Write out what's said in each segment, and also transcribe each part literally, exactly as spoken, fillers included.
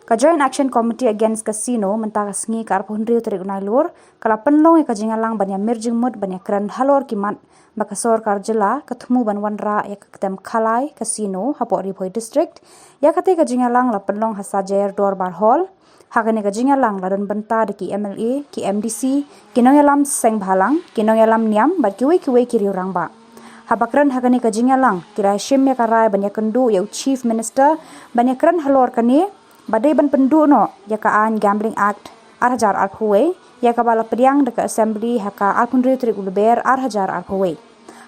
Ka Joint Action Committee Against Casino mynta ka sngi ka arphew hynriew tarik u Nailur ka la pynlong ïa ka jingïalang ban ïamir jingmut ban ïakren halor ki mat ba ka sorkar jylla ka thmu ban wanrah ïa ka ktem khalai casino hapoh Ri Bhoi District. Ïa katei ka jingïalang la pynlong ha Sajer Dorbar Hall. Ha kane ka jingïalang la don bynta da ki M L A, ki M D C, ki nongïalam seng bhalang, ki nongïalam niam bad kiwei kiwei ki riew rangbah. Haba kren ha kane ka jingïalang ki la shim ïa ka rai ban ïakynduh ïa u Chief Minister ban ïakren halor kane ba dei ban pynduh noh ïa ka aiñ Gambling Act ar hajar arphew wei, ïa kaba la pdiang da ka Assembly ha ka arphew hynriew tarik u Lber ar hajar arphew wei.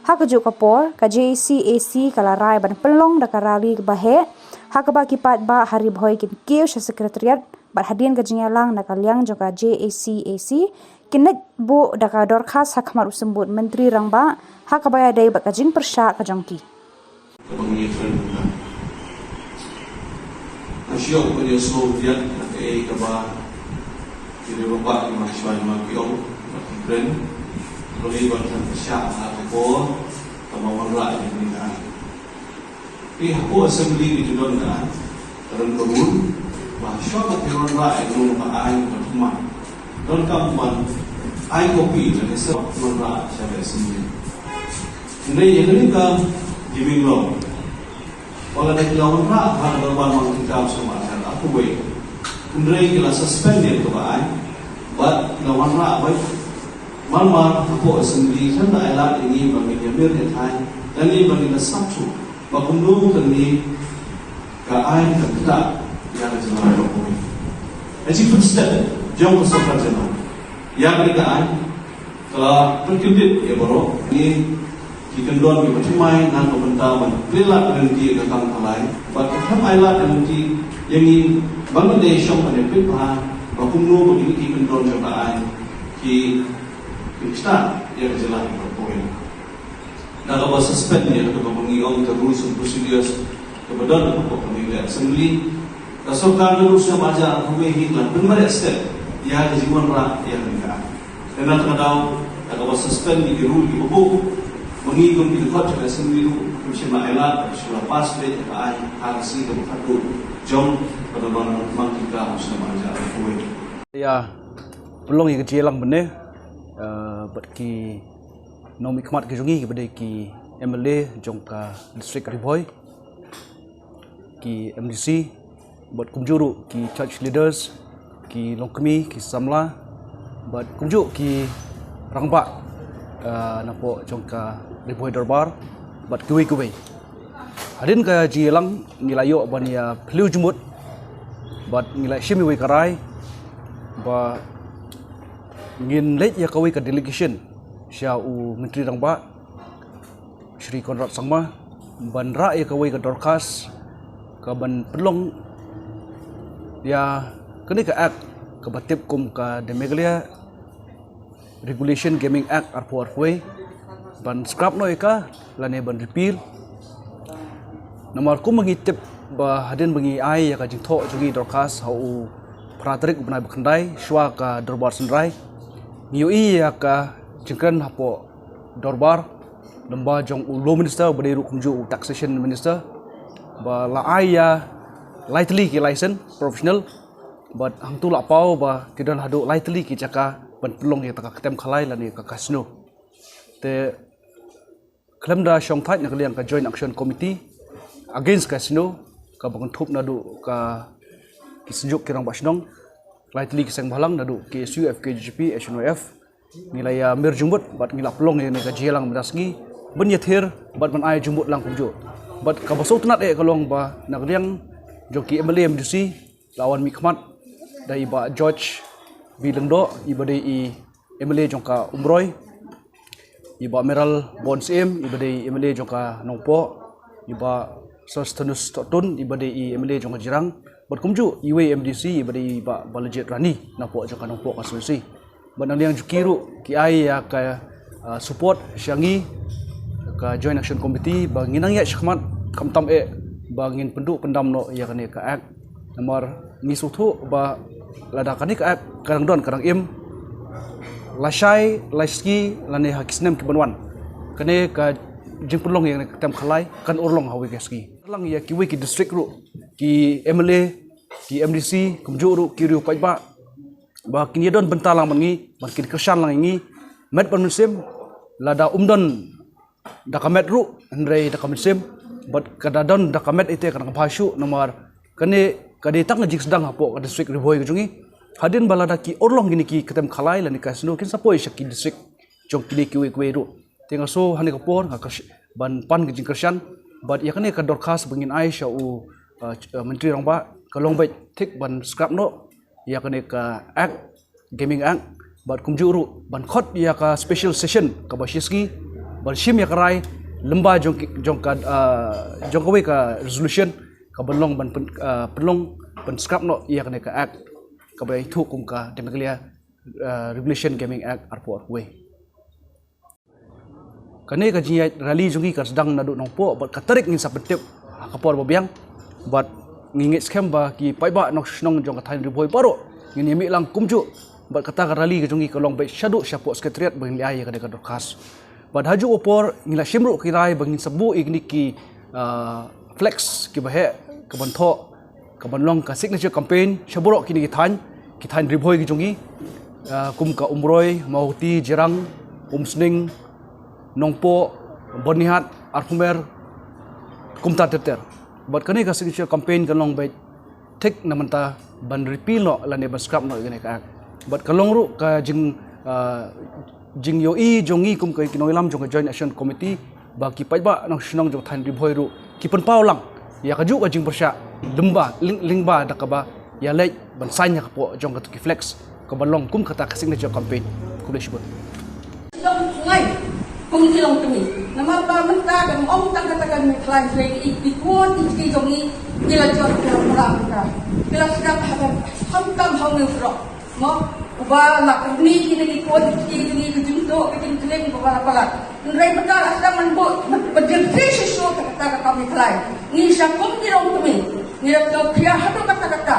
Ha kajuh ka por ka J A C A C ka la rai ban pynlong da ka rally ba heh ha kaba ki paidbah ha Ri Bhoi kin kiew sha Secretariat bad hadien ka jingïalang na ka liang jong ka J A C A C kin leit buh da ka dorkhas ha khmat u symbud Myntri Rangbah ha kaba ïadei bad ka jingpyrshah ka jong ki. Kaba ngi ïa kren mynta. Nga shu ïoh ban ïa sngewthuh ïa kaei kaba ki riew rangbah ki ma shuwa ma ki ong ba ki kren. Lori ban kren pyrshah ha ka por kaba wanrah ïa kane ka aiñ. Ki hapoh Assembly ki ju don ka aiñ. Ka don ka rule ba shuwa ba ki wanrah ïa kane ka aiñ ka thymmai, donkam ban ai copy lane sep wanrah sha ka Assembly. Hynrei ïa kane ka Gaming Law, wat la dei ki la wanrah ha ka dorbar Mangkynka sha ma sha ka kuwei. Hynrei ki la suspend ïa kaba aiñ bad ki la wanrah beit mar mar hapoh Assembly, khlem da ai lad ïa ngi ba ngin ïamir ïathai lane ba ngin da sngewthuh ba kumno kane ka aiñ ka ktah ïa ka jylla baroh kawei. Ka jingpynstep jong ka sorkar jylla ïa kane ka aiñ ka la pynkyndit ïa baroh. Ngi ki kyndon kiba thymmai na ka bynta ban plie lad lynti ïa ka kam khalai bad ka khlem ai lad lynti ïa ngi ban ym dei shong ban ïapeit bha ba kumno ba kine ki kyndon jong ka aiñ ki ktah ïa ka jylla baroh kawei. Da kaba suspend ïa kaba ngi ong ka rules and procedures kaba don hapoh kane ka Assembly, ka sorkar naduh snem ar hajar arphew wei hi ka la pynmareh step ïa ka jingwanrah ïa kane ka aiñ. Te na kata ka daw da kaba suspend ïa ki rule kiba buh ba ngi kum ki dkhot jong ka Assembly ruh kim shym la ai lad, kim shym la pass beit ïa ka aiñ ha ka sngi kaba khatduh jong ka dorbar Mangkynka ha u snem ar hajar arphew wei. Ïa pynlong ïa ka jingïalang mynne, eh, bad ki nongmihkhmat ki jong ngi kiba dei ki M L A jong ka district Ri Bhoi, ki M D C, bad kumjuh ruh ki church leaders, ki longkmie, ki samla, bad kumjuh ki rangbah, ah, napoh jong ka Ri Bhoi Dorbar bad kiwei kiwei. Hadien ka jingïalang ngi la ïoh ban ïa phylliew jingmut bad ngi la shim iwei ka rai ba ngin leit ïa kawei ka delegation sha u Myntri Rangbah Shri Conrad Sangma ban rah ïa kawei ka dorkhas ka ban pynlong ïa kane ka act kaba tip kum ka The Meghalaya Regulation Gaming Act arphew arphew wei ban scrap noh ïa ka lane ban repeal. Namar kum ba ngi tip ba hadien ba ngi ai ïa ka jingthoh jong ngi dorkhas ha u phra tarik u bnai ba khyndai shuwa ka dorbar synrai, ngi ïohi ïa ka jingkren hapoh dorbar lyngba jong u Law Minister uba dei ruh kumjuh u Taxation Minister ba la ai ïa lai tylli ki license professional bad hangtu la paw ba ki don haduh lai tylli ki jaka ban pynlong ïa kata ka ktem khalai lane ka casino. Te khlem da shong thait na ka liang ka Joint Action Committee Against Casino kaba kynthup naduh ka ki synjuk ki rangbah shnong, lai tylli ki seng bhalang naduh K S U, F K J P, H N Y F, ngi la ïamir jingmut bad ngi la pynlong ïa kane ka jingïalang mynta sngi ban ïathir bad ban ai jingmut lang kumjuh. Bad kaba sngewtynnat eh ka long ba na ka liang jong ki M L A M D C la wan mihkhmat da i Bah George B Lyngdoh iba dei i M L A jong ka Umroi, i Bah Mayralborn Syiem iba dei M L A jong ka Nongpoh, i Bah Sosthenes Tohtun iba dei i M L A jong ka Jirang, bad kumjuh iwei M D C iba dei i Bah Balajied Rani napoh jong ka Nongpoh constituency. Bad na liang jong ki ruh ki ai ïa ka, ah, support sha ngi ka Joint Action Committee ba ngin nang ïaid shakhmat khamtam eh ba ngin pynduh pyndam noh ïa kane ka act. Namar ngi sngewthuh ba lada kane ka act ka dang don ka dang im, lashai lashisngi lane ha ki snem ki ban wan, kane ka jingpynlong ïa kane ka ktem khalai kan urlong ha kawei ka sngi. Lang ïa kiwei ki district ruh ki M L A ki M D C, kumjuh ruh ki riew paidbah, ba kin ïa don bynta lang bad ngi, bad kin kyrshan lang ïa ngi, met bad mynsiem, lada um don da ka met ruh, hynrei da ka mynsiem, bad ka da don da ka met ite ka nang bha shuh, namar kane ka dei tang ka jingsdang hapoh ka district Ri Bhoi ka jong ngi. Hadien ba lada ki urlong kine ki kyntem khalai lane casino kin sa poi sha ki district jong kine kiwei kiwei ruh. Te nga sngew ha kane ka por nga kyrsh-, ban pan ka jingkyrshan bad ïa kane ka dorkhas ba ngin ai sha u, uh, ch-, uh, Myntri Rangbah ka long beit thik ban scrap noh ïa kane ka act, Gaming Act, bad kumjuh ruh ban khot ïa ka special session kaba shi sngi ban shim ïa ka rai lyngba jong ki, jong ka, uh, jong kawei ka resolution kaban long ban pyn-, uh, pynlong ban scrap noh ïa kane ka act kaba ïathuh kum ka The Meghalaya, uh, Regulation Gaming Act arphew arphew wei. Kane ka jingïaid rally jong ngi ka sdang naduh Nongpoh bad ka tarik ngin sa pyntip ha ka por ba biang. Bad ngi ngeit skhem ba ki paidbah nongshong shnong jong ka thaiñ Ri Bhoi baroh ngin ïa mih lang kumjuh. Bad kata ka rally ka jong ngi ka long beit shaduh shapoh secretariat ba ngin ïa ai ïa kane ka dorkhas. Bad ha juh u por ngi la shim ruh ki rai ba ngin sa buh ïa kine ki, ah, flex kiba heh kaban thoh kaban long ka signature campaign sha baroh kine ki thaiñ, ki thaiñ Ri Bhoi ki jong ngi, ah, kum ka Umroi, Mawhati, Jirang, Umsning, Nongpoh, Byrnihat, Arphumer, kumta ter ter. Bad kane ka signature campaign kan long beit thik na mynta ban repeal noh lane ban scrap noh ïa kane ka act. Bad ka long ruh ka jing, ah, jingïohi jong ngi kum ka ki nongïalam jong ka Joint Action Committee ba ki paidbah nongshong shnong jong thaiñ Ri Bhoi ruh ki pynpaw lang ïa kajuh ka jingpyrshah lyngba, lyng-, lyngba da kaba ïaleit ban sign ïa ka pdeng jong katu ki flex kaban long kum kata ka signature campaign. Khublei shibun. Ngai, kum ki longkmie. Namar ba mynta ka ong tang kata ka Meghalaya, ki, ki kwah ki, ki jong ngi, ki la jot ki la pura mynta. Ki la sdang ha ka, khamtam ha u New York. Mo, uba la kyrni kine ki kwah ki, ki jong ngi, ki jingtuh, ki jingtngen, uba la palat. Hynrei mynta la sdang ban buh, ba, ba jingtngen shisha kata ka Meghalaya. Ngi sha kum ki longkmie. Ngi la tngen khia haduh katta katta.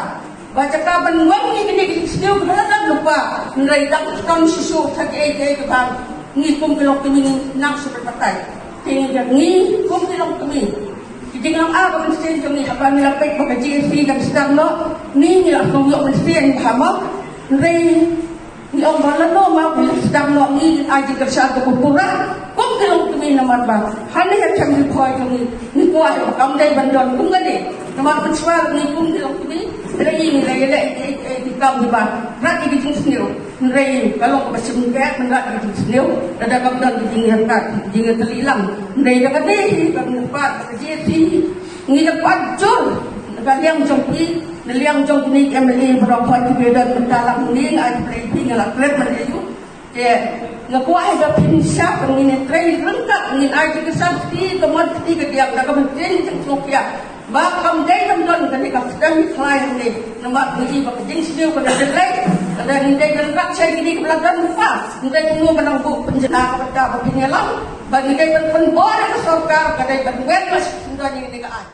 Ba jaka ban wan ngi kine ki jingsniew ka la dang lypa. Hynrei dang sdang shisha tang kiei kiei kiba ngi kum ki longkmie ngi nang shu batai. Te ngi kum ki longkmie, ki jinglam ah ka mynsiem jong ngi haba ngi la peit ba ka G S T kan sdang noh, ngi ngi la sngew ïoh mynsiem bha mo. Hynrei ngi ong ba lano ma u sdang noh, ngi ai jingkyrshan ka pura kum ki longkmie namar ba hangne ha thaiñ Ri Bhoi jong ngi, ngi kwah ba kam dei ban don kum kane. Namar mynshuwa ngi kum ki longkmie, hynrei ngi la ïaleh ïa ki kam kiba rat ïa ki jingsniew. Hynrei ka long kaba shim beit ban rat ïa ki jingsniew, lada kam don ki jingïaryngkat, jingïatylli lang. Hynrei da ka dei hi ba ngi pat ka G S T, ngi da pat jur na ka liang jong phi, na liang jong kine ki M L A baroh pat kiba don mynta lang, ngi ai khublei ïa phi, nga la klet mynta ïa u. Te nga kwah ïa phi shah ba ngin ïatrei ryngkat, ngin ai jingkyrshan kti ka mon kti ka diang da kaba ktien jingsngewkhia. Ba kam dei ban don kane ka sdang Meghalaya hangne. Namar ngi i ba ka jingsniew ka dei lei. Lada ngi dei ban rat sha kine kiba la don lypa, ngi dei kumno ban nang buh pynjah na ka bynta ba pynïalam. Ba ngi dei ban pynbor ïa ka sorkar, ka dei ban wer ba shisha ngi dei ka ai.